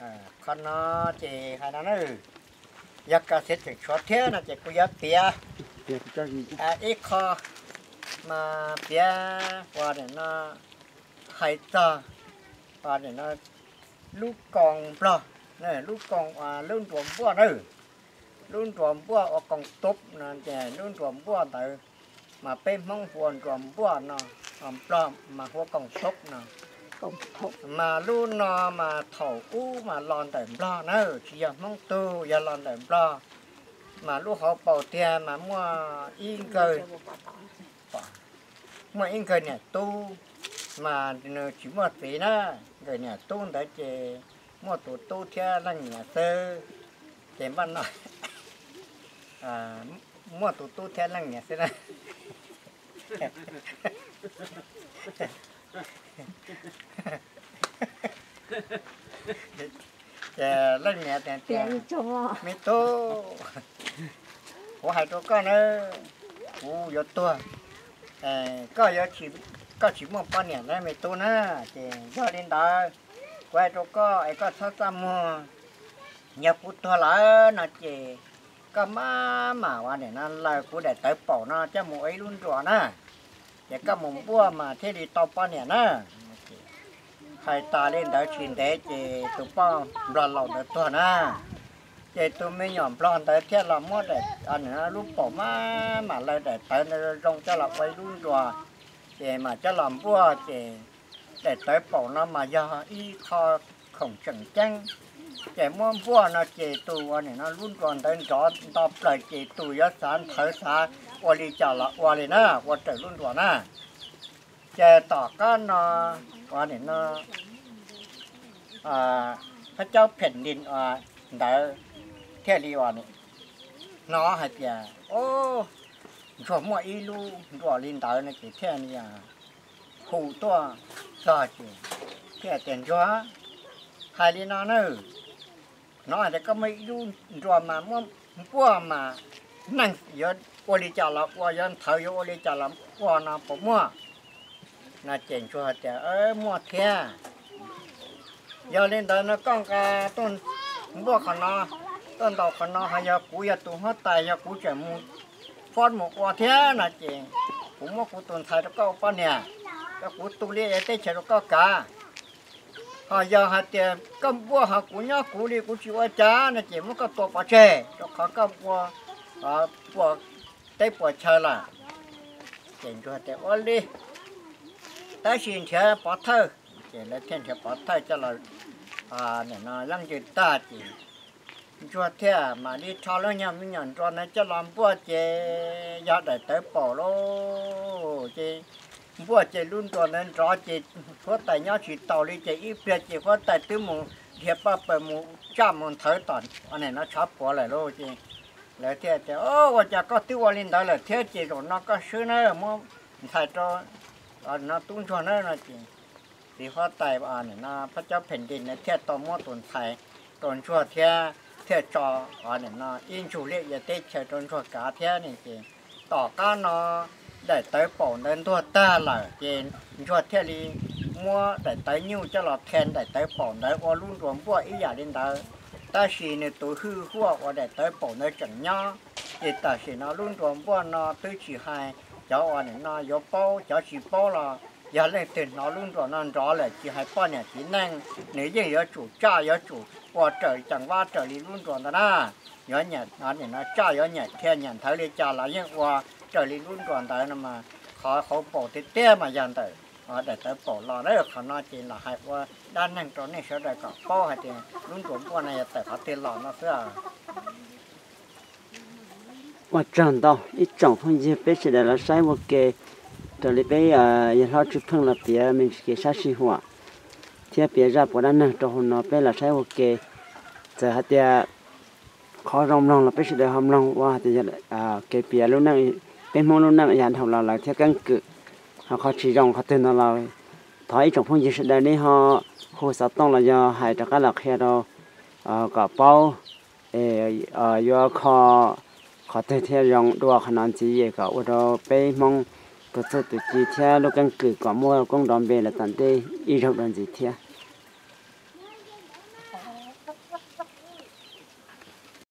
Qhov no ces hais no na, yog koj xav tseem tshuav thiab no ces kuv yuav piav ib qho mas piav ua nim no hais txog ua nim no lub koos nplog, lub koos, lub nruas npuaj na, lub nruas npuaj ua koos tub no ces lub nruas npuaj ntawd mas peb Hmoob hu ua nruas npuaj no, nplog mas hu ua koos tub no. Mas lub no mas thaum ub mas los ntawm nplog na, tsis yog Hmoob tug, yog los ntawm nplog. Mas lub hauv paus tiag mas muaj ib nkawg, muaj ib nkawg niam tub, mas nws tsis muaj txiv na. Nkawg niam tub ntawd ces muaj tus tub thiab leej niam xwb. Ces npaj no muaj tus tub thiab leej niam xwb na. Ces leej niam tias, me tub, kuv hais rau koj na, kuv yuav tuag, koj, koj tsis muaj poj niam na me tub na. Ces yog li ntawd, kuv hais rau koj es koj txhob txaj muag. Yog kuv tuag lawm no ces koj maj mam ua nim no laws kuv daim tawv paum no coj mus ua ib lub nruas na, ces koj mus npuaj mas thiaj li tau poj niam na. Hais tas li ntawd tsis ntev ces tus poj nplog laus ntawd tuag na. Ces tus me nyuam nplog ntawd thiaj los muab lub paum maj mam laws daim tawv ntawd zoo coj los ua ib lub nruas, ces mam coj los npuaj. Ces daim tawv paum no mas yog ib qho khoom tseem ceeb, ces muab npuaj no ces tus ua nim no lub nruas ntawd nrov nto plaws ces tus yuav xav nthawv xav ua li cas los ua li na, ua raws lub nruas na. Ces tom qab no ua nim no thab caub phem li ntawd thiaj li ua hnov hais tias, o, ntsuag muaj ib lub nruas li ntawd no ces thiaj li hu tuaj txog ces thiaj tias, ntsuag, hais li no na, hnov hais tias koj muaj ib lub nruas mas muab npuaj mas neeg yuav ua li cas los ua, yuav nthawv yuav ua li cas los ua no puas muaj? No ces ntsuag tias, muaj thiab. Yog li ntawd no koj nqa tuaj npuaj qhov no, tuaj ntaus qhov no, ho yog kuv yog tus huab tais, yog kuv tseem mus fob mus ua thiab no ces kuv muab kuv tus ntxhais rau koj ua poj niam, rau kuv tu li teb chaws rau koj kav. Ho yog hais tias koj npuaj ho kuv nyob kuv li kuv tsis ua cas no ces muab koj tua pov tseg, rau qhov koj ua puas teb puas chaw lawm. Ces ntsuag tias, ua li, tab sis nrhiav pov thawj. Ces lawv thiaj nrhiav pov thawj coj los nim no yeeb ywg tag ces ntsuag thiaj mam li rho lub nyuag me nyuam nruas ntawd coj los npuaj ces yog daim tawv paum lauj. Ces npuaj ces lub nruas ntawd nrov ces huab tais nyob tsis taus li ces ib pliag ces huab tais twb mus nrhiav paj paws mus tsaj mus nthawv tom nim no tshav puam lawm lauj. Ces lawv thiaj tias, ua cas koj twb ua li ntawd lawm thiab ces zaum no koj swb na, muab ntxhais rau no tub ntsuag na no ces txiv huab tais nim no thab caub phem li ntawd thiaj tau muab tus ntxhais rau ntsuag thiab thiaj tso nim no ib ntsug liaj ia teb chaws rau ntsuag kav thiab ne. Ces tom qab no daim tawv paum ntawd ntuag tag lawm ces ntsuag thiaj li muab daim tawv nyuj coj los qhia daim tawv paum ntawd ua lub nruas npuaj ib yam li ntawd. Tab sis nws tus hwj huaj uas daim tawv paum ntawd tseem nyob, ces tam sim no lub nruas npuaj no twb tsis hais cov uas nim no yuav paub, cov tsis paub los yog leej twg hnov lub nruas no nrov lawm tsis hais poj niam txiv neej, nws yeej yuav tsum tsaj, yuav tsum ua raws ceev vab raws li lub nruas ntawd na. Yuav nim no tsaj yuav nyiam dhia nyiam nthawv li cas los yeej ua raws li lub nruas ntawd no mas qhov hauv paus tiag tiag mas yog ntawm daim tawv paum los na. Qhov no ces los hais ua dab neeg rau nej sawv daws kom paub hais tias lub nruas npuaj no yog tawm qhov twg los no xwb. Ua tsaug ntau ib tsoom phooj ywg peb sawv daws los saib ua ke. Raws li peb yawg hlob Tswv Pheej los piav me ntsis kev sab sij huam thiab piav zaj puas dab neeg rau hauv no peb los saib ua ke. Txawm hais tias qhov zoo mloog los peb sawv daws ho mloog ua hais tias yog kev piav lub neej, peb Hmoob lub neej yav dhau los lawm thiab keeb kwm. Ho qhov tsis zoo qhov twg no los thov ib tsoom phooj ywg sawv daws nej ho hu xov tooj los yog hais rov qab los qhia rau kom paub yuav kho qhov twg thiaj zoo dua qhov no ntxiv es kom ua rau peb Hmoob tus txuj tus ci thiab lub keeb kwm kom muaj koob nrov npe los tom ntej ib zaug dua ntxiv thiab.